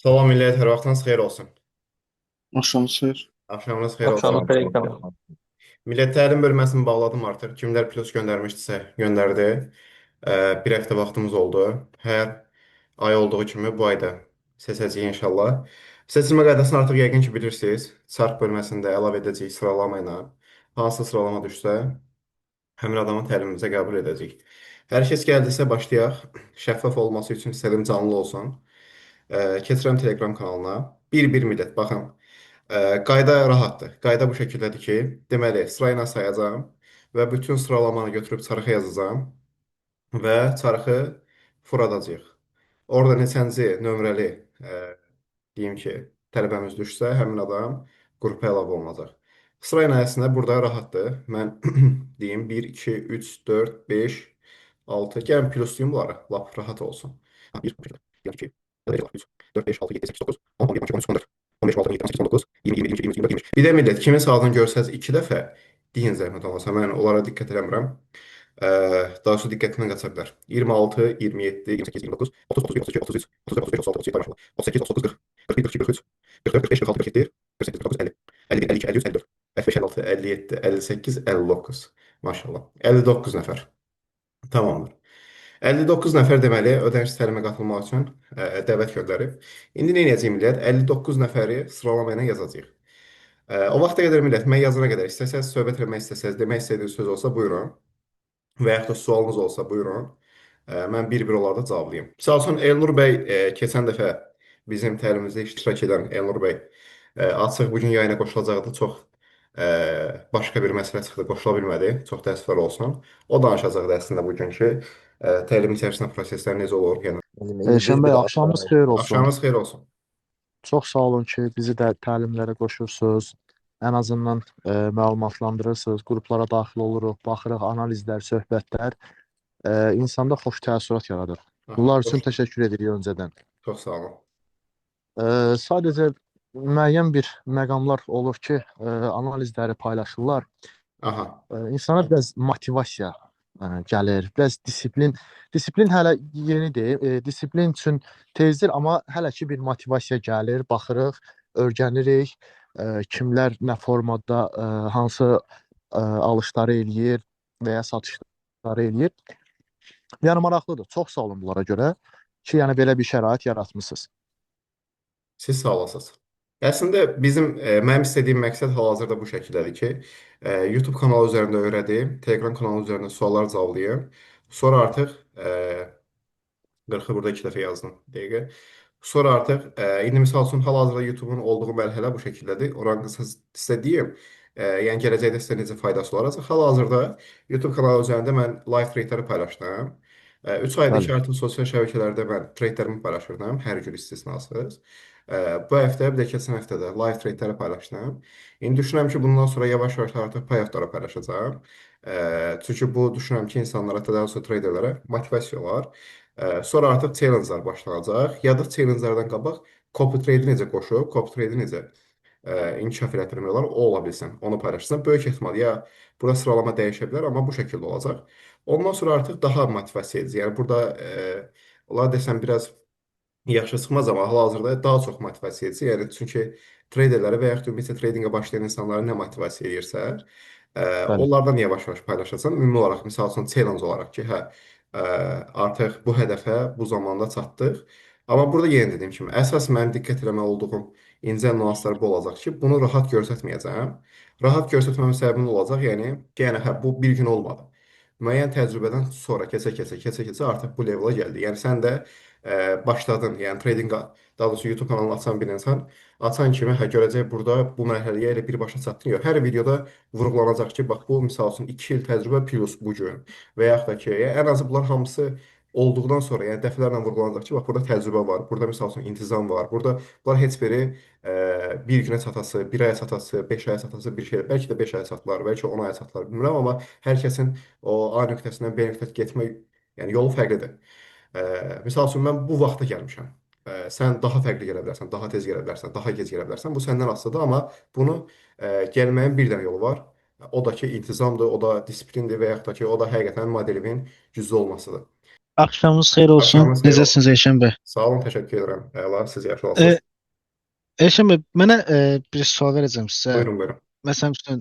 Salam millət, hər vaxtınız xeyir olsun. Axşamınız xeyir. Axşamınız xeyir olsun. Axşamınız xeyir tamam. Millət təlim bölməsini bağladım artıq. Kimlər plus göndərmişdisə göndərdi. Bir həftə vaxtımız oldu. Hər ay olduğu kimi bu ayda seçəcəyik inşallah. Seçilmə qaydasını artıq yəqin ki bilirsiniz. Çarx bölməsində əlavə edəcəyik sıralama ilə. Hansı sıralama düşsə, həmin adamı təlimimizə qəbul edəcəyik. Hər kəs gəldisə başlayaq. Şəffaf olması üçün istədim canlı olsun. Keçirəm Telegram kanalına. Bir-bir millət, baxın. Qayda rahatdır. Qayda bu şəkildədir ki, deməli, sırayla sayacağam və bütün sıralamanı götürüb çarxa yazacağam və çarxı fırladacağıq. Orada neçənci nömrəli, deyim ki, tələbəmiz düşsə, həmin adam qrupa əlavə olunacaq. Sırayla əslində burada rahatdır. Mən deyim 1, 2, 3, 4, 5, 6. Gəlin pluslayım bunları. Lap rahat olsun. 1, 2, 3, 4, 5, 6, 7, 8, 9, 10, 11, 12, 13, 14, 15, 16, 17, 18, 19, 20, 21, 22, 23, 24, 25. Bir də millət, kimin adını görsəz iki dəfə deyin zəhmət olmasa. Mən onlara diqqət eləmirəm. Daha doğrusu diqqətimdən qaça bilər. 26, 27, 28, 29, 30, 31, 32, 33, 34, 35, 36, 37, maşallah. 38, 39, 40, 41, 42, 43, 44, 45, 46, 47, 48, 49, 50, 51, 52, 53, 54, 55, 56, 57, 58, 59. Maşallah. 59 nəfər. Tamamdır. 59 nəfər deməli ödənişsiz təlimə qatılmaq üçün dəvət göndərib. İndi nə edəcəyik millət? 59 nəfəri sıralama ilə yazacağıq. O vaxta qədər millət, mən yazana qədər istəsəz söhbət eləmək istəsəz, demək istədiyiniz söz olsa buyurun. Və yaxud da sualınız olsa buyurun. Mən bir-bir onlarda cavablayım. Misal üçün Elnur bəy keçən dəfə bizim təlimimizdə iştirak edən Elnur bəy açıq bugün yayına qoşulacaqdı. Çox başqa bir məsələ çıxdı, qoşula bilmədi. Çox təəssüflər olsun. O danışacaqdı əslində bugünkü təlim içərisində proseslər necə olur, yəni Elşən bəy, axşamınız xeyir olsun. Axşamınız xeyir olsun. Çox sağ olun ki, bizi də təlimlərə qoşursunuz. Ən azından məlumatlandırırsınız, qruplara daxil oluruq, baxırıq, analizlər, söhbətlər insanda xoş təəssürat yaradır. Bunlar üçün təşəkkür edirik öncədən. Çox sağ olun. Sadəcə müəyyən bir məqamlar olur ki, analizləri paylaşırlar. Aha. İnsana biraz motivasiya gəlir, biraz disiplin. Disiplin hələ yenidir. Disiplin üçün tezdir, amma hələ ki bir motivasiya gəlir, baxırıq, öyrənirik, kimlər nə formada, hansı alışları eləyir və ya satışları eləyir. Yəni maraqlıdır. Çox sağ olun bunlara görə ki, yəni belə bir şərait yaratmısınız. Siz sağ olasınız. Əslində bizim mənim istədiyim məqsəd hal-hazırda bu şəkildədir ki, YouTube kanalı üzərində öyrədim, Telegram kanalı üzərində suallar cavablayım. Sonra artıq 40-ı burada iki dəfə yazdım dəqiqə. Sonra artıq indi misal üçün hal-hazırda YouTube-un olduğu mərhələ bu şəkildədir. Oranı qısa sizə deyim. Yəni gələcəkdə sizə necə faydası olacaq. Hal-hazırda YouTube kanalı üzərində mən live trade-ləri paylaşdım. 3 aydır ki, artıq sosial şəbəkələrdə mən trade-lərimi paylaşırdım, hər gün istisnasız. Bu həftə, bir də keçən həftə də live trade-ləri paylaşdım. İndi düşünürəm ki, bundan sonra yavaş-yavaş artıq payoff-ları paylaşacağam. Çünki bu düşünürəm ki, insanlara, daha doğrusu traderlərə motivasiya olar. Sonra artıq challenge-lar başlanacaq. Ya da challenge-lardan qabaq copy trade-i necə qoşub, copy trade-i necə inkişaf elətdirmək olar, o ola bilsin. Onu paylaşsın. Böyük ehtimal ya burada sıralama dəyişə bilər, amma bu şəkildə olacaq. Ondan sonra artıq daha motivasiya edici. Yəni burada olar desəm biraz yaxşı çıxmaz, amma hal-hazırda daha çox motivasiya edici. Yəni çünki traderləri və yaxud ümumiyyətlə tradingə başlayan insanları nə motivasiya edirsə, onlardan yavaş-yavaş paylaşasan. Ümumi olaraq, misal üçün challenge olaraq ki, hə, artıq bu hədəfə bu zamanda çatdıq. Amma burada yenə dediyim kimi, əsas mənim diqqət eləməli olduğum incə nüanslar bu olacaq ki, bunu rahat göstərməyəcəm. Rahat göstərməmin səbəbi nə olacaq? Yəni hə, bu bir gün olmadı. Müəyyən təcrübədən sonra keçə-keçə artıq bu levela gəldi. Yəni sən də başladın, yəni trading, daha doğrusu YouTube kanalını açan bir insan açan kimi hə görəcək burada bu mərhələyə elə birbaşa çatdın. Yox, hər videoda vurğulanacaq ki, bax bu misal üçün 2 il təcrübə plus bu gün və yaxud da ki, yəni ən azı bunlar hamısı olduqdan sonra, yəni dəfələrlə vurğulanacaq ki, bax burada təcrübə var, burada misal üçün intizam var, burada bunlar heç biri bir günə çatası, bir aya çatası, 5 aya çatası bir şey. Bəlkə də 5 aya çatılar, bəlkə 10 aya çatılar, bilmirəm, amma hər kəsin o A nöqtəsindən B nöqtəsinə getmə, yəni yolu fərqlidir. Misal üçün mən bu vaxta gəlmişəm. Sən daha fərqli gələ bilərsən, daha tez gələ bilərsən, daha gec gələ bilərsən. Bu səndən asılıdır, amma bunu gəlməyin bir dənə yolu var. O da ki intizamdır, o da disiplindir və yaxud da ki, o da həqiqətən modelivin güclü olmasıdır. Axşamınız xeyir olsun. Axşamınız xeyir olsun. Necəsiniz Elşən bəy? Sağ olun, təşəkkür edirəm. Əla, siz yaxşı E, olasınız. Elşən bəy, mənə bir sual verəcəm sizə. Buyurun, buyurun. Məsəl üçün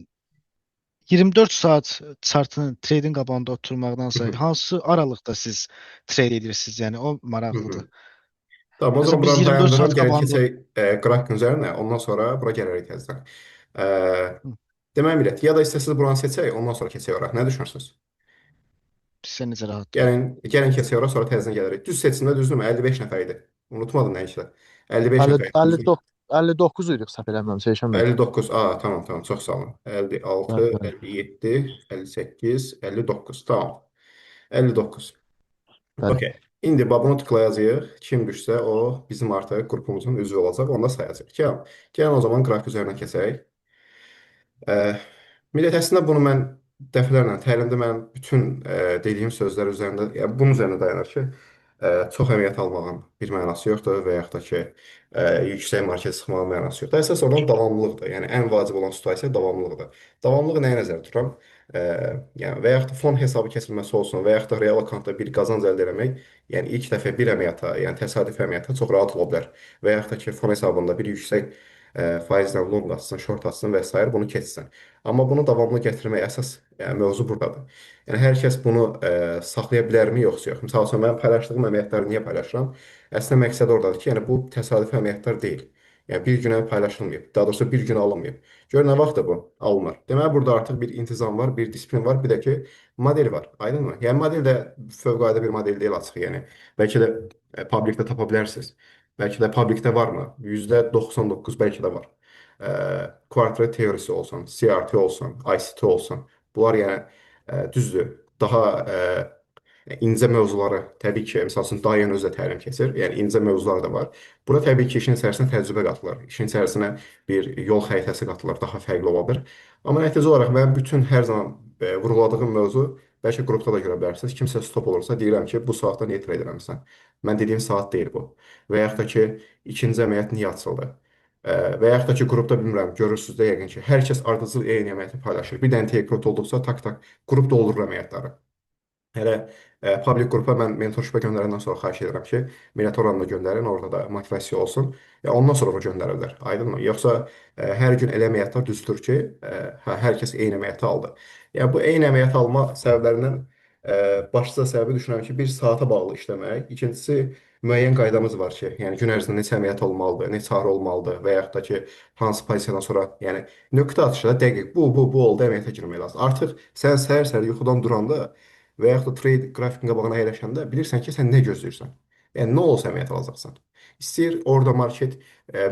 24 saat chartın trading qabağında Hı oturmaqdansa hı, hansı aralıqda siz trade edirsiniz? Yəni o hı maraqlıdır. hı. Tamam, o zaman Məsələn biz buranı 24 dayandırım. saat Gəlin qabağında keçək qrafik üzərinə. Ondan sonra bura gələrik təzədən. E, Hı, Demək millət, ya da istəsiniz buranı seçək, ondan sonra keçək ora. Nə düşünürsünüz? sizə necə rahatdır? Gəlin, gəlin keçək ora, sonra təzədən gələrik. Düz seçimdə düzdürmü? 55 nəfər idi. Unutmadım nə işlə. 55 50, nəfər idi, düzdür. 59, 59 idik səhv eləmirəmsə Elşən bəy. 59. Aa, tamam tamam çox sağ olun. Bəli, 56, bəli. 57, 58, 59. Tamam. 59. Bəli. Okey. İndi bax bunu tıklayacağıq. Kim düşsə o bizim artıq qrupumuzun üzvü olacaq. Onu da sayacaq. Gəlin, gəlin o zaman qrafik üzərinə keçək. Ee, Millət əslində bunu mən dəfələrlə təlimdə mən bütün dediyim sözlər üzərində, yəni bunun üzərində dayanır ki, çox əməliyyat almağın bir mənası yoxdur və yaxud da ki, yüksək market çıxmağın mənası yoxdur. Əsas olan davamlılıqdır. Yəni ən vacib olan situasiya davamlılıqdır. Davamlılığı nəyə nəzərdə tuturam? E, Yəni və yaxud da fon hesabı kəsilməsi olsun və yaxud da real akkauntda bir qazanc əldə etmək, yəni ilk dəfə bir əməliyyata, yəni təsadüfi əməliyyata çox rahat ola bilər. Və yaxud da ki, fon hesabında bir yüksək faizlə long atsın, short atsın və sair bunu keçsin. Amma bunu davamlı gətirmək əsas yəni, mövzu buradadır. Yəni hər kəs bunu saxlaya bilərmi yoxsa yox. Məsəl üçün mən paylaşdığım əməliyyatları niyə paylaşıram? Əslində məqsəd oradadır ki, yəni bu təsadüfi əməliyyatlar deyil. Yəni bir günə paylaşılmayıb. Daha doğrusu bir günə alınmayıb. Gör nə vaxtdır bu alınır. Deməli burada artıq bir intizam var, bir disiplin var, bir də ki model var. Aydınmı? Yəni model də fövqəladə bir model deyil açıq, yəni. Bəlkə də publicdə tapa bilərsiniz. Bəlkə də publicdə varmı? %99 bəlkə də var. E, Quarter teorisi olsun, CRT olsun, ICT olsun. Bunlar yəni düzdür. Daha incə mövzuları təbii ki, məsəl üçün Dayan özü də təlim keçir. Yəni incə mövzular da var. Bura təbii ki, işin içərisinə təcrübə qatılır. İşin içərisinə bir yol xəritəsi qatılır, daha fərqli ola bilər. Amma nəticə olaraq mən bütün hər zaman vurğuladığım mövzu bəlkə qrupda da görə bilərsiniz. Kimsə stop olursa deyirəm ki, bu saatda niyə trade eləmirsən? Mən dediyim saat deyil bu. Və yaxud da ki, ikinci əməliyyat niyə açıldı? Və yaxud da ki, qrupda bilmirəm, görürsünüz də yəqin ki, hər kəs ardıcıl eyni əməliyyatı paylaşır. Bir dənə take profit olduqsa tak tak qrup doldurur əməliyyatları. Hələ public qrupa mən mentorshipə göndərəndən sonra xahiş edirəm ki, millət oranı da göndərin, orada da motivasiya olsun. Ya ondan sonra o göndərirlər. Aydınmı? Yoxsa hər gün elə əməliyyatlar düzdür ki, hə, hər kəs eyni əməliyyatı aldı. Yəni bu eyni əməliyyatı alma səbəblərindən başlıca səbəbi düşünürəm ki, bir saata bağlı işləmək, ikincisi müəyyən qaydamız var ki, yəni gün ərzində neçə əməliyyat olmalıdır, neçə arı olmalıdır və yaxud da ki, hansı pozisiyadan sonra, yəni nöqtə atışda dəqiq bu oldu əməliyyata girmək lazım. Artıq sən səhər-səhər yuxudan duranda və yaxud da trade qrafikin qabağına əyləşəndə bilirsən ki, sən nə gözləyirsən. Yəni nə olsa əməliyyat alacaqsan. İstəyir orada market,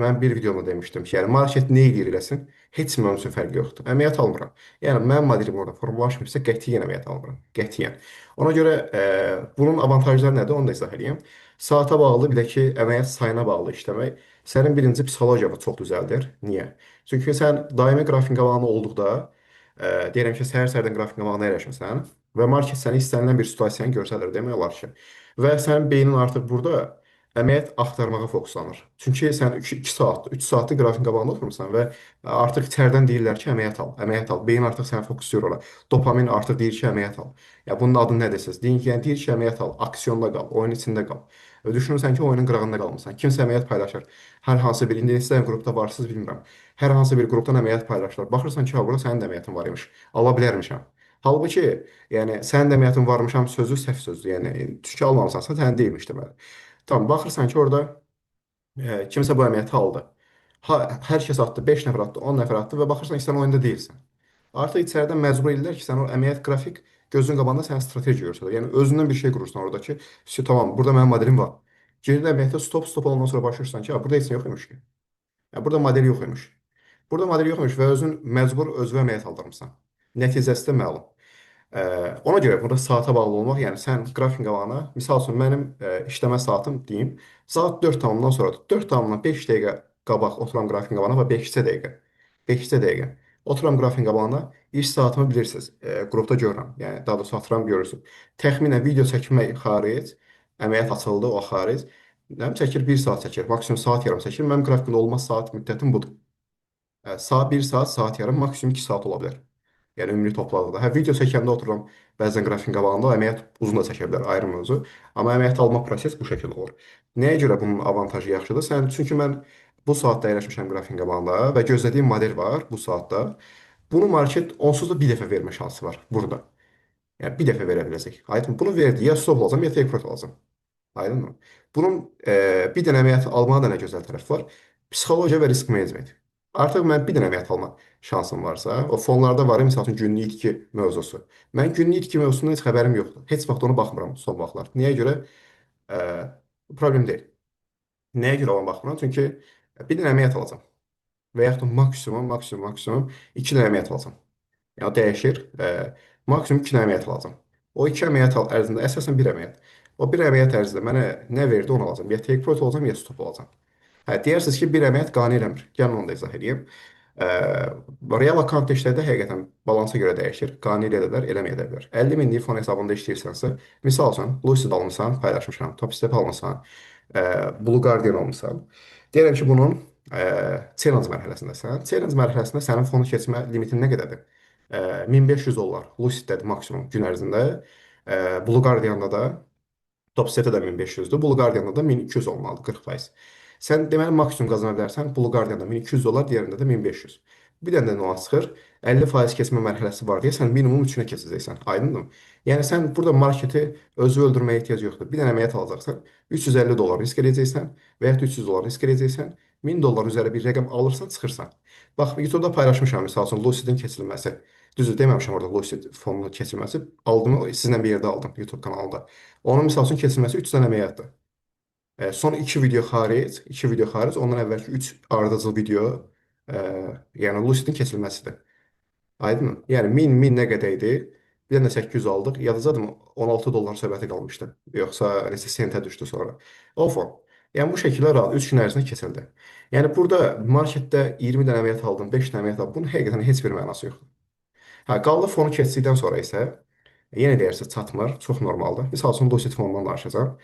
mən bir videomda demişdim ki, yəni market nə eləyir eləsin, heç mənim üçün fərqi yoxdur. Əməliyyat almıram. Yəni mənim modelim orada formalaşmayıbsa qətiyyən əməliyyat almıram. Qətiyyən. Ona görə bunun avantajları nədir, onu da izah edeyim. Saata bağlı, bir də ki, əməliyyat sayına bağlı işləmək sənin birinci psixologiyanı çox düzəldir. Niyə? Çünki sən daimi qrafikin qabağında olduqda, deyirəm ki, səhər-səhərdən qrafikin qabağına əyləşmisən və market səni istənilən bir situasiyanı göstərir demək olar ki. Və sənin beynin artıq burada əməliyyat axtarmağa fokuslanır. Çünki sən 2 saat, 3 saatlıq qrafikin qabağında oturmusan və artıq içəridən deyirlər ki, əməliyyat al, əməliyyat al. Beyin artıq səni fokuslayır ora. Dopamin artıq deyir ki, əməliyyat al. Ya bunun adı nə desəz, deyin ki, yəni deyir ki, əməliyyat al, aksiyonda qal, oyun içində qal. Və düşünürsən ki, oyunun qırağında qalmısan. Kimsə əməliyyat paylaşır. Hər hansı bir indi neçə qrupda varsınız bilmirəm. Hər hansı bir qrupdan əməliyyat paylaşırlar. Baxırsan ki, ha, burada sənin də əməliyyatın var imiş. Ala bilərmişəm. Halbuki, yəni sənin də əməliyyatın varmışam sözü səhv sözdür. Yəni çünki almamısansa sənin deyilmiş deməli. Tamam, baxırsan ki, orada kimsə bu əməliyyatı aldı. Ha, hər kəs atdı, 5 nəfər atdı, 10 nəfər atdı və baxırsan ki, sən oyunda deyilsən. Artıq içəridən məcbur edirlər ki, sən o əməliyyat qrafik gözün qabağında sənə strateji göstərir. Yəni özündən bir şey qurursan orada ki, tamam, burada mənim modelim var. Girdin əməliyyata stop stop olandan sonra başlayırsan ki, ha, burada heç nə yox imiş ki. Ya, burada model yox imiş. Burada model yox imiş və özün məcbur özünə əməliyyat aldırmısan. Nəticəsi də məlum. Ona görə burada saata bağlı olmaq, yəni sən qrafik qabağına, misal üçün mənim işləmə saatım deyim, saat 4 tamamdan sonradır. 4 tamamdan 5 dəqiqə qabaq oturam qrafikin qabağına və 5 dəqiqə. 5 dəqiqə. Oturam qrafikin qabağına, iş saatımı bilirsiniz, qrupda görürəm. Yəni daha doğrusu atıram görürsünüz. Təxminən video çəkmək xaric, əməliyyat açıldı o xaric. Nə çəkir? 1 saat çəkir, maksimum saat yarım çəkir. Mənim qrafikimdə olmaz saat müddətim budur. Saat 1 saat, saat yarım, maksimum 2 saat ola bilər. Yəni ümumi topladıqda. Hə video çəkəndə otururam bəzən qrafikin qabağında o əməliyyat uzun da çəkə bilər, ayrı mövzu. Amma əməliyyat alma proses bu şəkildə olur. Nəyə görə bunun avantajı yaxşıdır? Sən çünki mən bu saatda əyləşmişəm qrafikin qabağında və gözlədiyim model var bu saatda. Bunu market onsuz da bir dəfə vermə şansı var burada. Yəni bir dəfə verə biləcək. Aydın bunu verdi. Ya stop olacam, ya take profit alacam. Aydın mı? Bunun bir dənə əməliyyat almanın da nə gözəl tərəfi var? Psixologiya və risk menecment. Artıq mən bir dənə əməliyyat alma şansım varsa, o fonlarda var, məsəl üçün günlük itki mövzusu. Mən günlük itki mövzusundan heç xəbərim yoxdur. Heç vaxt ona baxmıram son vaxtlar. Niyə görə? E, problem deyil. Nəyə görə ona baxmıram? Çünki bir dənə əməliyyat alacam. Və yaxud da maksimum, maksimum, maksimum iki dənə əməliyyat alacam. Yəni o dəyişir. Maksimum iki dənə əməliyyat alacam. O iki əməliyyat ərzində əsasən bir əməliyyat. O bir əməliyyat ərzində mənə nə verdi onu alacam. Ya take profit olacam, ya stop olacam. Hə, deyirsiniz ki, bir əməliyyat qane eləmir. Gəlin onu da izah edeyim. Ee, real account işlərdə həqiqətən balansa görə dəyişir. Qane elə də bilər, eləməyə də bilər. 50 minlik fon hesabında işləyirsənsə, misal üçün Lucid almısan, paylaşmışam, Topstep almısan, e, Blue Guardian almısan. Deyirəm ki, bunun e, challenge mərhələsindəsən. Challenge mərhələsində sənin fonu keçmə limitin nə qədərdir? E, 1500 dollar Lucid'dədir maksimum gün ərzində. E, Blue Guardian'da da Top setə də 1500-dür. Blue Guardian-da da 1200 olmalıdır, 40%. Sən deməli maksimum qazana bilərsən Blue Guardian-da 1200 dollar, digərində də 1500. Bir dənə də nüans çıxır. 50% keçmə mərhələsi var deyə sən minimum 3-ünə keçəcəksən. Aydındır mı? Yəni sən burada marketi özü öldürməyə ehtiyac yoxdur. Bir dənə əməliyyat alacaqsan, 350 dollar risk eləyəcəksən və yaxud 300 dollar risk eləyəcəksən. 1000 dollar üzəri bir rəqəm alırsan, çıxırsan. Bax, YouTube-da paylaşmışam məsəl üçün Lucidin keçirilməsi. Düzdür, deməmişəm orada Lucid fonunun keçirilməsi. Aldım, sizinlə bir yerdə aldım YouTube kanalında. Onun misal üçün keçirilməsi 3 dənə əməliyyatdır. Son iki video xaric, iki video xaric, ondan əvvəlki 3 ardıcıl video, e, yəni Lucidin keçirilməsidir. Aydın mı? Yəni 1000 1000 nə qədər idi? Bir dənə 800 aldıq. Yadınızdadır 16 dollar söhbəti qalmışdı. Yoxsa neçə sentə düşdü sonra. O fon. Yəni bu şəkildə rahat 3 gün ərzində keçildi. Yəni burada marketdə 20 dənə əməliyyat aldım, 5 dənə əməliyyat aldım. Bunun həqiqətən heç bir mənası yoxdur. Hə, qaldı fonu keçdikdən sonra isə yenə deyərsə çatmır, çox normaldır. Misal üçün Lucid fonundan danışacağam.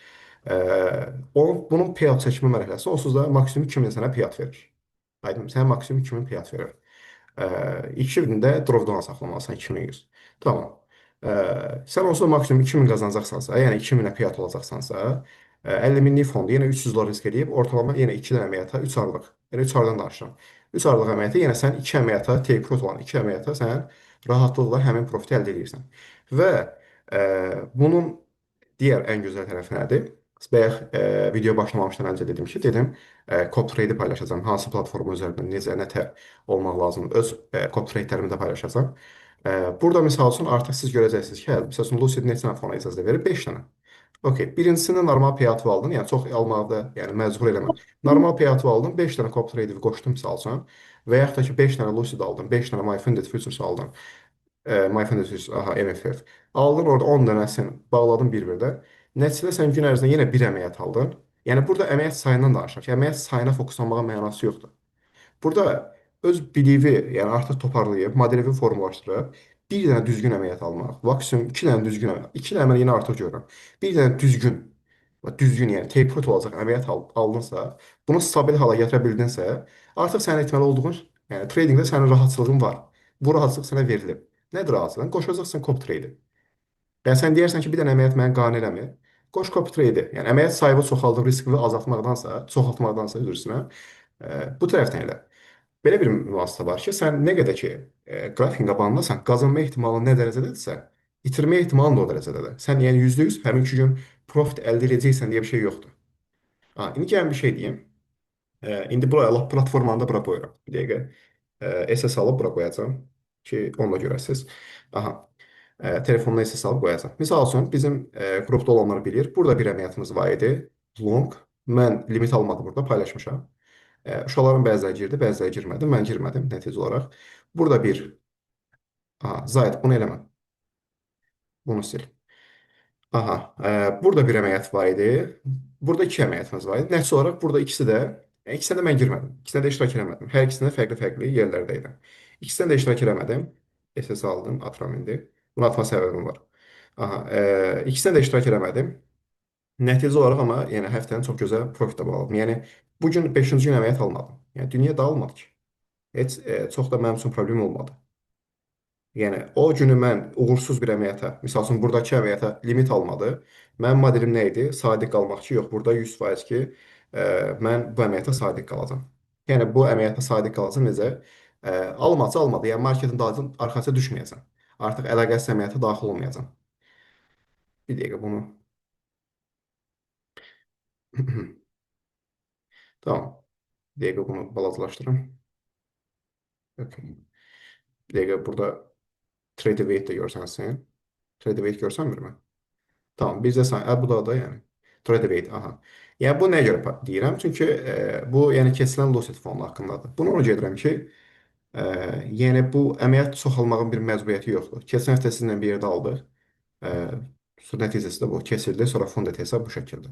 Onun, bunun payout çəkmə mərhələsi onsuz da maksimum 2000 sənə payout verir. Aydın, sənə maksimum 2000 payout verir. 2000-də drawdown saxlamalısan 2100. Tamam. Sən onsuz da maksimum 2000 qazanacaqsansa, yəni 2000-ə payout olacaqsansa, 50 minlik fondu yenə 300 dollar risk eləyib, ortalama yenə 2 dənə əməliyyata 3 arlıq. Yəni 3 ardan danışıram. 3 arlıq əməliyyata yenə sən 2 əməliyyata take profit olan 2 əməliyyata sən rahatlıqla həmin profiti əldə edirsən. Və e, bunun digər ən gözəl tərəfi nədir? Bayaq video başlamamışdan öncə dedim ki, dedim copy trade-i paylaşacağam. Hansı platforma üzərində necə, nə tər olmaq lazımdır. Öz copy trade-lərimi də paylaşacağam. Burada misal üçün artıq siz görəcəksiniz ki, hə, misal üçün Lucid neçə dənə fona icazə verir? 5 dənə. Okey, birincisində normal payout aldın, yəni çox almaqda, yəni məcbur eləmə. Normal payout aldın, 5 dənə copy trade qoşdun misal üçün və yaxud da ki 5 dənə Lucid aldın, 5 dənə My Funded Futures aldın. My Funded Futures, aha, MFF. Aldın orada 10 dənəsini bağladın bir-birdə. Nəticədə sən gün ərzində yenə bir əməliyyat aldın. Yəni burada əməliyyat sayından danışırıq. Əməliyyat sayına fokuslanmağa mənası yoxdur. Burada öz biliyi, yəni artıq toparlayıb, modeli formalaşdırıb bir dənə düzgün əməliyyat almaq, maksimum iki dənə düzgün əməliyyat, iki dənə mən yenə artıq görürəm. Bir dənə düzgün, düzgün yəni take profit olacaq əməliyyat aldınsa, bunu stabil hala gətirə bildinsə, artıq sənin etməli olduğun, yəni tradingdə sənin rahatçılığın var. Bu rahatçılıq sənə verilib. Nədir rahatçılıq? Qoşacaqsan copy trade-i. Yəni sən deyərsən ki, bir dənə əməliyyat məni qane eləmir. Qoş copy trade-i. Yəni əməliyyat sayını çoxaldıb riski azaltmaqdansa, çoxaltmaqdansa üzr istəyirəm, bu tərəfdən elə. Belə bir mühasibə var ki, sən nə qədər ki qrafikin qabağındasan, qazanma ehtimalın nə dərəcədədirsə, itirmə ehtimalın da o dərəcədədir. Sən yəni %100 həminki gün profit əldə edəcəksən deyə bir şey yoxdur. Ha, indi gəlin bir şey deyim. İndi buraya lap platformanı da bura qoyuram. Bir dəqiqə. SS alıb bura qoyacağam ki, onu da görəsiniz. Aha. Telefonuna SS alıb qoyacağam. Misal üçün bizim qrupda olanlar bilir. Burada bir əməliyyatımız var idi. Long. Mən limit almadım burada, paylaşmışam. Uşaqların bəziləri girdi, bəziləri girmədi. Mən girmədim nəticə olaraq. Burada bir aha, Zahid bunu eləmə. Bunu sil. Aha, burada bir əməliyyat var idi. Burada iki əməliyyatımız var idi. Nəticə olaraq burada ikisi də, ikisinə də mən girmədim. İkisinə də iştirak eləmədim. Hər ikisində fərqli-fərqli yerlərdə idim. İkisinə də iştirak eləmədim. SS aldım, atıram indi. Bunu atma səbəbim var. Aha, ikisinə də iştirak eləmədim. Nəticə olaraq amma yəni həftənin çox gözəl profit də bağladım. Yəni bu gün 5-ci gün əməliyyat almadım. Yəni dünya dağılmadı ki. Heç çox da mənim üçün problem olmadı. Yəni o günü mən uğursuz bir əməliyyata, misal üçün buradakı əməliyyata limit almadı. Mənim modelim nə idi? Sadiq qalmaq ki, yox, burada 100% ki, e, mən bu əməliyyata sadiq qalacam. Yəni bu əməliyyata sadiq qalacam necə? Almadı, almadı. Yəni marketin dalınca arxasına düşməyəcəm. Artıq əlaqəsiz əməliyyata daxil olmayacam. Bir dəqiqə bunu. Tamam. Bir dəqiqə bunu balacalaşdırım. Okay. Bir dəqiqə burada trade weight də görsənsin. Trade weight görsənmirmi? Tamam, bizdə sən, bu da da yəni. Trade weight, aha. Yəni bu nəyə görə deyirəm? Çünki bu yəni kəsilən Lucid fondu haqqındadır. Bunu ona görə deyirəm ki, e, yəni bu əməliyyat çoxalmağın bir məcburiyyəti yoxdur. Keçən həftə sizinlə bir yerdə aldıq. E, Nəticəsi də bu kesildi, sonra fond hesab bu şəkildə.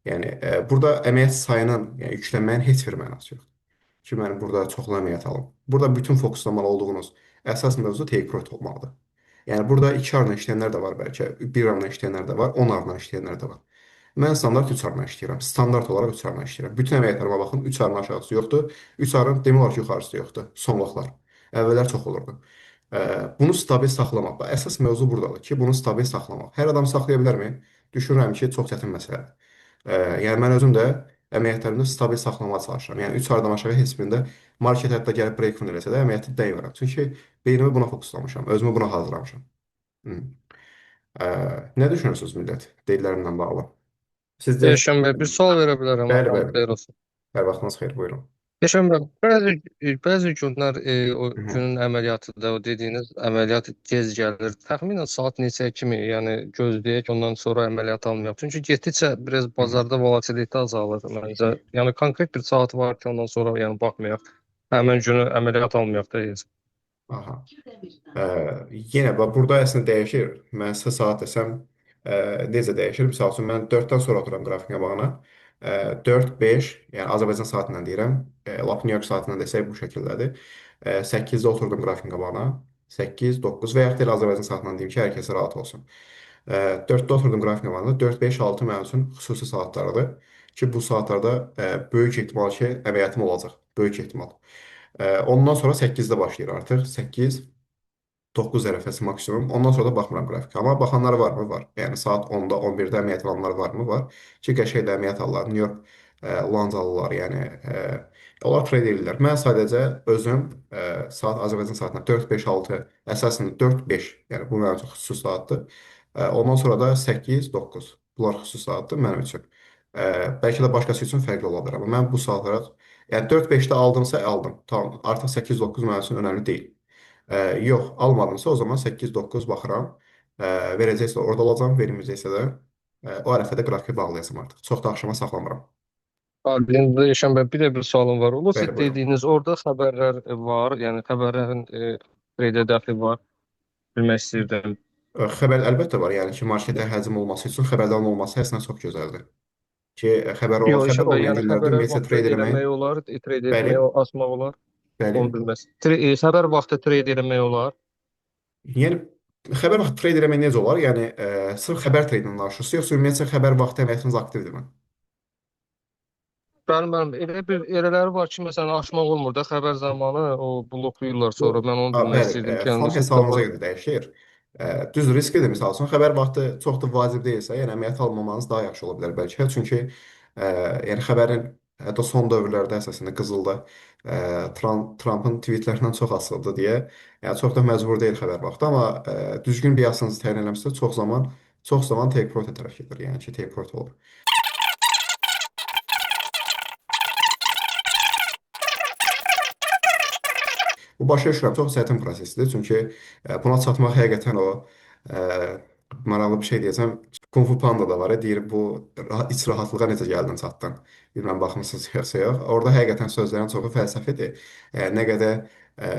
Yəni burada əməliyyat sayının, yəni yüklənməyin heç bir mənası yoxdur. Ki mən burada çoxlu əməliyyat alım. Burada bütün fokuslamalı olduğunuz əsas mövzu take profit olmalıdır. Yəni burada 2 arla işləyənlər də var bəlkə, 1 arla işləyənlər də var, 10 arla işləyənlər də var. Mən standart 3 arla işləyirəm. Standart olaraq 3 arla işləyirəm. Bütün əməliyyatlarıma baxın, 3 arın aşağısı yoxdur. 3 arın demək olar ki, yuxarısı yoxdur. Son vaxtlar. Əvvəllər çox olurdu. Bunu stabil saxlamaq. Əsas mövzu buradadır ki, bunu stabil saxlamaq. Hər adam saxlaya bilərmi? Düşünürəm ki, çox çətin məsələdir. Yəni mən özüm də əməliyyatlarımda stabil saxlamağa çalışıram. Yəni 3 aydan aşağı heç birində market hətta gəlib break-even eləsə də əməliyyatı dəymirəm. Çünki beynimi buna fokuslamışam, özümü buna hazırlamışam. Hı. Nə düşünürsünüz millət deyillərimlə bağlı? Sizcə Perşənbə bir sual verə bilərəm, bəli, axşam bəli. xeyir olsun. Hər vaxtınız xeyir, buyurun. Perşənbə bəzi günlər o Hı -hı. günün əməliyyatı da o dediyiniz əməliyyat gec gəlir. Təxminən saat neçə kimi, yəni gözləyək ondan sonra əməliyyat almayaq. Çünki getdikcə biraz Hı -hı. bazarda volatilite azalır məncə. Yəni konkret bir saat var ki, ondan sonra yəni baxmayaq. Həmin günü əməliyyat almayaq da heç. Aha. Yenə bax burada əslində dəyişir. Mən sizə saat desəm necə dəyişir? Məsəl üçün mən 4-dən sonra otururam qrafik qabağına. 4, 5, yəni Azərbaycan saatindən deyirəm. Lap New York saatindən desək bu şəkildədir. 8-də oturdum qrafik qabağına. 8, 9 və yaxud da elə Azərbaycan saatindən deyim ki, hər kəsə rahat olsun. 4-də oturdum qrafik qabağına. 4, 5, 6 mənim üçün xüsusi saatlardır. Ki bu saatlarda böyük ehtimal ki, əməliyyatım olacaq. Böyük ehtimal. Ondan sonra 8-də başlayır artıq. 8 9 tərəfəsi maksimum. Ondan sonra da baxmıram qrafikə. Amma baxanlar var mı? Var. Yəni saat 10-da, 11-də əməliyyat alanlar var mı? Var. Ki, qəşəng də əməliyyat alırlar. New York Londonlular, yəni onlar trade edirlər. Mən sadəcə özüm saat Azərbaycan saatına 4, 5, 6, əsasən 4, 5. Yəni bu mənim üçün xüsusi saatdır. Ondan sonra da 8, 9. Bunlar xüsusi saatdır mənim üçün. Bəlkə də başqası üçün fərqli ola bilər. Amma mən bu saatlara, yəni 4-5-də aldımsa aldım. Tamam, artıq 8-9 mənim üçün önəmli deyil. Yox, almadımsa o zaman 8-9 baxıram. Verəcəksə orada olacağam, verməyəcəksə də o ərəfədə qrafiki bağlayacağam artıq. Çox da axşama saxlamıram. Ardında Şənbə bir də bir sualım var. Olursa Bəli, buyurun. dediyiniz orada xəbərlər var, yəni xəbərlərin treydə dəxli var. Bilmək istəyirdim. Xəbər əlbəttə var. Yəni ki, marketə həcm olması üçün xəbərdarın olması əslində çox gözəldir. Ki, xəbər olan, Yox, xəbər Şənbə, olmayan yəni günlərdə xəbərlər ümumiyyətlə vaxtı trade eləmək, eləmək olar, trade bəli, etmək, asmaq olar, bəli. onu bilməz. Xəbər vaxtı trade eləmək olar. Yəni xəbər vaxtı trade eləmək necə olar? Yəni sırf xəbər tradindən danışırsınız, yoxsa ümumiyyətlə xəbər vaxtı əməliyyatınız aktivdirmi? Bəli, bəli, elə bir elələri var ki, məsələn, aşmaq olmur da xəbər zamanı o bloklayırlar Bu, sonra. Mən onu bilmək bəli, istəyirdim ki, yəni fon Lucid-də hesabınıza var. görə dəyişir. Düz risklidir. Misal üçün, xəbər vaxtı çox da vacib deyilsə, yəni əməliyyat almamanız daha yaxşı ola bilər bəlkə. Çünki yəni xəbərin hətta son dövrlərdə əsasında qızılda Trumpın tweetlərindən çox asılıdır deyə, yəni çox da məcbur deyil xəbər vaxtı, amma düzgün biasınızı təyin eləmişsə çox zaman take profit tərəf gedir. Yəni ki, take profit olur. Bu başa düşürəm, çox çətin prosesdir. Çünki buna çatmaq həqiqətən o e, maraqlı bir şey deyəcəm. Kung Fu Panda da var, deyir bu iç rahatlığa necə gəldin, çatdın. Bilməm baxmısınız yoxsa yox. Orada həqiqətən sözlərin çoxu fəlsəfidir. Nə qədər e,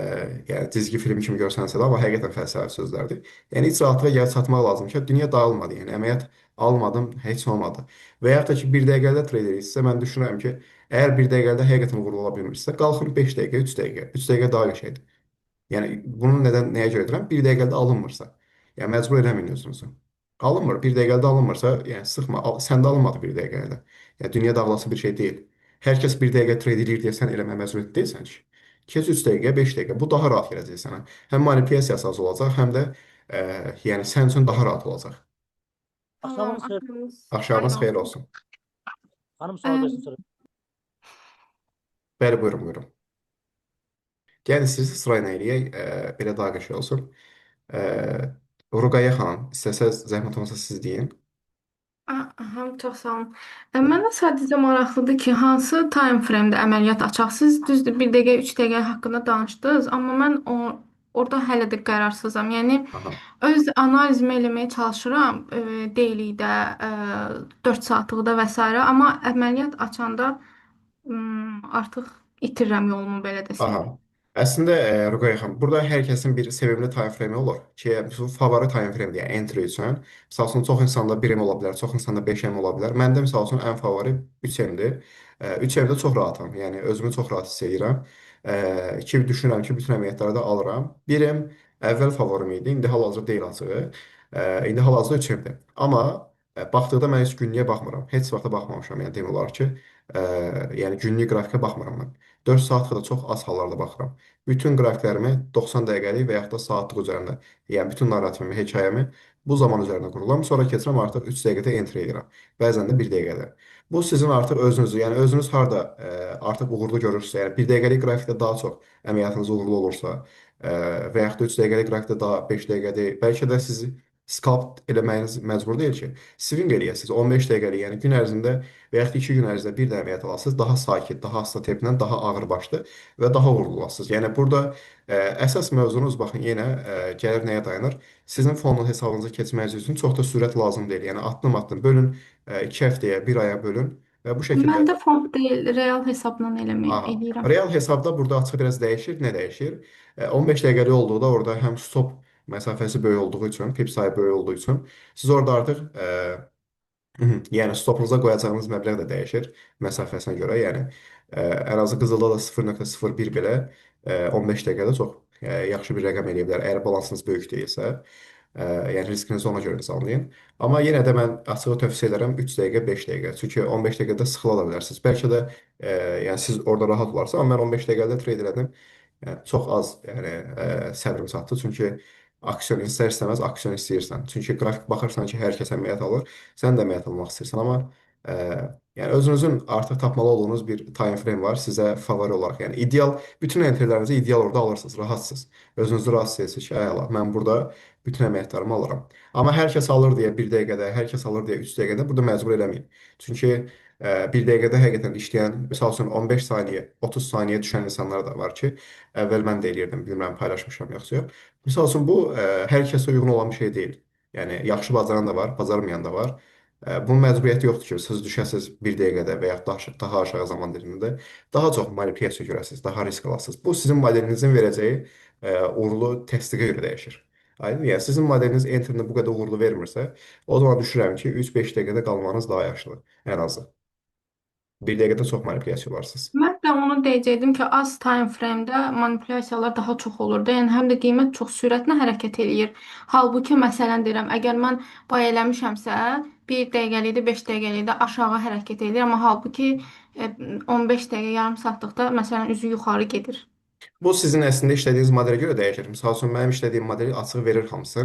yəni cizgi film kimi görsənsə də, amma həqiqətən fəlsəfi sözlərdir. Yəni iç rahatlığa gəlib çatmaq lazım ki, dünya dağılmadı. Yəni əməliyyat almadım, heç nə olmadı. Və yaxud da ki, bir dəqiqədə trade edirsinizsə, mən düşünürəm ki, əgər bir dəqiqədə həqiqətən uğurlu ola bilmirsinizsə, qalxın 5 dəqiqə, 3 dəqiqə, 3 dəqiqə daha qəşəngdir. Yəni bunu nədən nəyə görə deyirəm? Bir dəqiqədə alınmırsa. Yəni məcbur eləməyin özünüzü. Alınmır. Bir dəqiqədə alınmırsa, yəni sıxma. Al, səndə alınmadı bir dəqiqədə. Yəni dünya dağılası bir şey deyil. Hər kəs bir dəqiqə trade eləyir deyə sən eləməyə məcbur deyilsən ki. Keç 3 dəqiqə, 5 dəqiqə. Bu daha rahat gələcək sənə. Həm manipulyasiyası az olacaq, həm də e, yəni sən üçün daha rahat olacaq. Tamam, Axşamınız xeyir. axşamınız xeyir Axşamınız xeyir olsun. olsun. Xanım sual versin Ə, sonra. Bəli, buyurun, buyurun. Gəlin istəyirsiniz sırayla eləyək, belə daha qəşəng olsun. E, Ruqayyə xanım, istəsəz zəhmət olmasa siz deyin. Aha, çox sağ olun. Mənə sadəcə maraqlıdır ki, hansı time frame-də əməliyyat açaq? Siz düzdür, 1 dəqiqə, 3 dəqiqə haqqında danışdınız, amma mən orada hələ də qərarsızam. Yəni Aha. öz analizimi eləməyə çalışıram, daily-də, 4 saatlıqda və sairə, amma əməliyyat açanda artıq itirirəm yolumu belə desək. Aha. Əslində, Ruqayya xanım, burada hər kəsin bir sevimli time frame olur ki, bu favori time frame deyə entry üçün. Məsəl üçün, çox insanda 1M ola bilər, çox insanda 5M ola bilər. Məndə məsəl üçün ən favori 3M-dir. 3M-də çox rahatam. Yəni özümü çox rahat hiss edirəm. Ki düşünürəm ki, bütün əməliyyatları da alıram. 1M əvvəl favorim idi, indi hal-hazırda deyil açığı. İndi hal-hazırda 3M-dir. Amma baxdıqda mən heç günlüyə baxmıram. Heç vaxta baxmamışam, yəni demək olar ki, e, yəni günlük qrafikə baxmıram mən. 4 saatlıq da çox az hallarda baxıram. Bütün qrafiklərimi 90 dəqiqəlik və yaxud da saatlıq üzərində, yəni bütün narrativimi, hekayəmi bu zaman üzərində qururam. Sonra keçirəm artıq 3 dəqiqədə enter edirəm. Bəzən də 1 dəqiqədə. Bu sizin artıq özünüzü, yəni özünüz harda artıq uğurlu görürsünüzsə, yəni 1 dəqiqəlik qrafikdə daha çox əməliyyatınız uğurlu olursa, və yaxud da 3 dəqiqəlik qrafikdə daha 5 dəqiqə deyil, bəlkə də sizi scalp eləməyiniz məcbur deyil ki. Swing eləyəsiniz 15 dəqiqəlik, yəni gün ərzində və yaxud da 2 gün ərzində bir də əməliyyat alasınız, daha sakit, daha asta templə, daha ağırbaşlı və daha uğurlu olasınız. Yəni burada əsas mövzunuz baxın yenə gəlir nəyə dayanır? Sizin fonun hesabınıza keçməyiniz üçün çox da sürət lazım deyil. Yəni addım-addım bölün, 2 həftəyə, 1 aya bölün və bu şəkildə. Məndə fond deyil, real hesabla eləmək Aha. eləyirəm. Real hesabda burada açıq biraz dəyişir. Nə dəyişir? 15 dəqiqəlik olduqda orada həm stop məsafəsi böyük olduğu üçün, pip sayı böyük olduğu üçün siz orada artıq yəni stopunuza qoyacağınız məbləğ də dəyişir məsafəsinə görə. Yəni ən azı qızılda da 0.01 belə 15 dəqiqədə çox yaxşı bir rəqəm eləyə bilər. Əgər balansınız böyük deyilsə, yəni riskinizi ona görə nizamlayın. Amma yenə də mən açığı tövsiyə edirəm 3 dəqiqə, 5 dəqiqə. Çünki 15 dəqiqədə sıxıla da bilərsiniz. Bəlkə də yəni siz orada rahat olarsınız, amma mən 15 dəqiqədə trade elədim. Yəni, çox az yəni səbrim çatdı. Çünki aksiyon istər-istəməz aksiyon istəyirsən. Çünki qrafik baxırsan ki, hər kəs əməliyyat alır. Sən də əməliyyat almaq istəyirsən, amma e, yəni özünüzün artıq tapmalı olduğunuz bir time frame var sizə favori olaraq. Yəni ideal bütün entrylərinizi ideal orada alırsınız, rahatsınız. Özünüzü rahat hiss edirsiniz ki, ay Allah, mən burada bütün əməliyyatlarımı alıram. Amma hər kəs alır deyə 1 dəqiqədə, hər kəs alır deyə 3 dəqiqədə burada məcbur eləməyin. Çünki bir dəqiqədə həqiqətən işləyən, məsəl üçün 15 saniyə, 30 saniyə düşən insanlar da var ki, əvvəl mən də eləyirdim, bilmirəm paylaşmışam yoxsa yox. Misal üçün bu hər kəsə uyğun olan bir şey deyil. Yəni yaxşı bacaran da var, bacarmayan da var. Bunun məcburiyyəti yoxdur ki, siz düşəsiz bir dəqiqədə və ya daha, daha aşağı zaman dilimində daha çox manipulyasiya görəsiniz, daha risk alasınız. Bu sizin modelinizin verəcəyi uğurlu təsdiqə görə dəyişir. Aydın? Yəni sizin modeliniz enterini bu qədər uğurlu vermirsə, o zaman düşünürəm ki, 3-5 dəqiqədə qalmanız daha yaxşıdır ən azı. Bir dəqiqədə çox manipulyasiya olarsınız. Mən də onu deyəcəkdim ki, az time frame-də manipulyasiyalar daha çox olurdu. Yəni həm də qiymət çox sürətlə hərəkət eləyir. Halbuki məsələn deyirəm, əgər mən buy eləmişəmsə, 1 dəqiqəlikdə, 5 dəqiqəlikdə aşağı hərəkət eləyir, amma halbuki e, 15 dəqiqə, yarım saatlıqda məsələn üzü yuxarı gedir. Bu sizin əslində işlədiyiniz modelə görə dəyişir. Məsəl üçün mənim işlədiyim modeli açıq verir hamısı.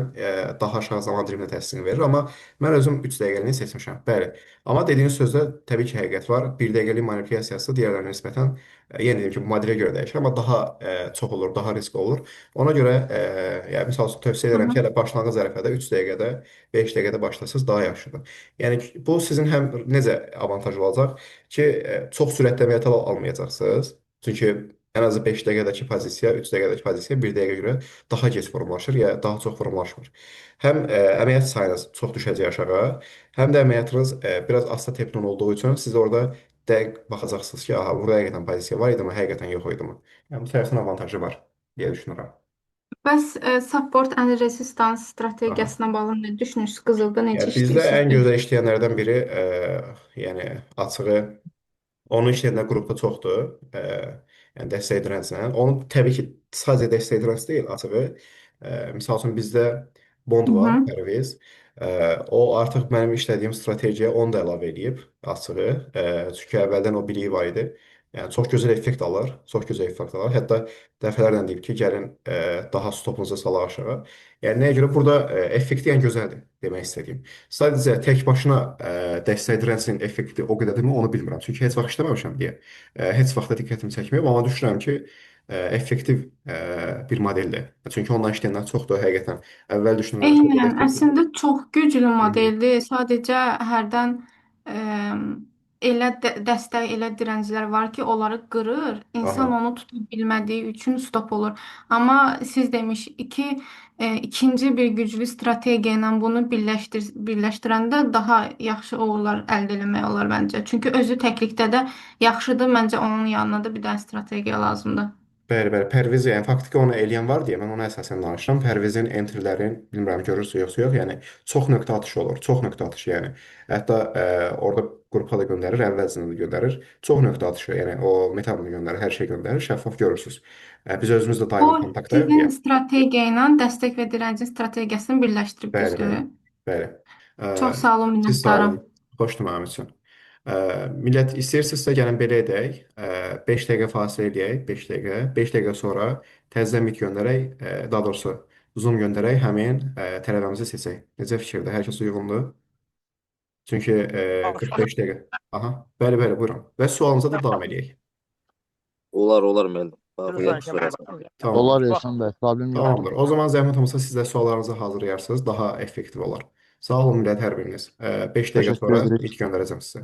Daha aşağı zaman dilimində təsdiqini verir, amma mən özüm 3 dəqiqəliyini seçmişəm. Bəli. Amma dediyiniz sözdə təbii ki, həqiqət var. 1 dəqiqəlik manipulyasiyası digərlərinə nisbətən yenə deyim ki, bu modelə görə dəyişir, amma daha çox olur, daha riskli olur. Ona görə yəni məsəl üçün tövsiyə Hı edirəm hı. ki, hələ başlanğıc ərəfədə 3 dəqiqədə, 5 dəqiqədə başlasaz daha yaxşıdır. Yəni ki, bu sizin həm necə avantaj olacaq ki, çox sürətli əməliyyat almayacaqsınız. Çünki ən azı 5 dəqiqədəki pozisiya, 3 dəqiqədəki pozisiya 1 dəqiqəyə görə daha gec formalaşır, ya daha çox formalaşmır. Həm əməliyyat sayınız çox düşəcək aşağı, həm də əməliyyatınız biraz asta tepkin olduğu üçün siz orada dəqiq baxacaqsınız ki, aha, burada həqiqətən pozisiya var idi mi, həqiqətən yox idi mi? Yəni bu tərəfdən avantajı var deyə düşünürəm. Bəs support and resistance Aha. strategiyasına bağlı nə düşünürsünüz? Qızılda Yəni necə bizdə işləyirsiniz? ən gözəl işləyənlərdən biri yəni açığı onun işləyənlər qrupda çoxdur. Yəni dəstək direnclə. Onu təbii ki, sadəcə dəstək direnc deyil, açığı. Misal üçün bizdə Bond Hı var, hı. Pərviz. O artıq mənim işlədiyim strategiya onu da əlavə eləyib açığı. Çünki əvvəldən o biliyi var idi. Yəni çox gözəl effekt alır, çox gözəl effekt alır. Hətta dəfələrlə deyib ki, gəlin daha stopunuzu salaq aşağı. Yəni nəyə görə burada effekti yəni gözəldir demək istədiyim. Sadəcə tək başına dəstək direncin effekti o qədərdirmi onu bilmirəm. Çünki heç vaxt işləməmişəm deyə. Heç vaxt da diqqətimi çəkməyib, amma düşünürəm ki, effektiv bir modeldir. Çünki ondan işləyənlər çoxdur həqiqətən. Əvvəl düşünürəm ki, o qədər Eynən, effektiv. əslində çox güclü Hı -hı. modeldir. Sadəcə hərdən ə, elə dəstək, elə dirənclər var ki, onları qırır. İnsan Aha. onu tuta bilmədiyi üçün stop olur. Amma siz demiş ikinci bir güclü strategiya ilə bunu birləşdirəndə daha yaxşı uğurlar əldə etmək olar məncə. Çünki özü təklikdə də yaxşıdır. Məncə onun yanına da bir dənə strategiya lazımdır. Bəli, bəli. Pərviz, yəni faktiki onu eləyən var deyə mən ona əsasən danışıram. Pərvizin entrylərin, bilmirəm görürsünüz yoxsa yox, yəni çox nöqtə atışı olur. Çox nöqtə atışı, yəni. Hətta orada qrupa da göndərir, əvvəlcədən də göndərir. Çox nöqtə atışı, yəni o metadonu göndərir, hər şey göndərir, şəffaf görürsünüz. Biz özümüz də O daimi kontaktdayıq sizin deyə. strategiya ilə dəstək və dirəncin strategiyasını birləşdirib Bəli, düzdür? bəli. Bəli. Ə, Çox sağ olun, Siz sağ minnətdaram. olun. Xoşdur mənim üçün. Ə, Millət istəyirsinizsə gəlin belə edək. 5 dəqiqə fasilə eləyək, 5 dəqiqə. 5 dəqiqə sonra təzədən meet göndərək, daha doğrusu Zoom göndərək həmin tələbəmizi seçək. Necə fikirdir? Hər kəs uyğundur? Çünki 45 dəqiqə. Aha. Bəli, bəli, buyurun. Və sualımıza da davam eləyək. Olar, olar müəllim. Bax, Lütfen yaxşı sorarsan. Tamamdır. Olar Elşan bəy, problem yoxdur. Tamamdır. O zaman zəhmət olmasa siz də suallarınızı hazırlayarsınız, daha effektiv olar. Sağ olun millət hər biriniz. 5 dəqiqə Təşəkkür sonra edirik. meet göndərəcəm sizə.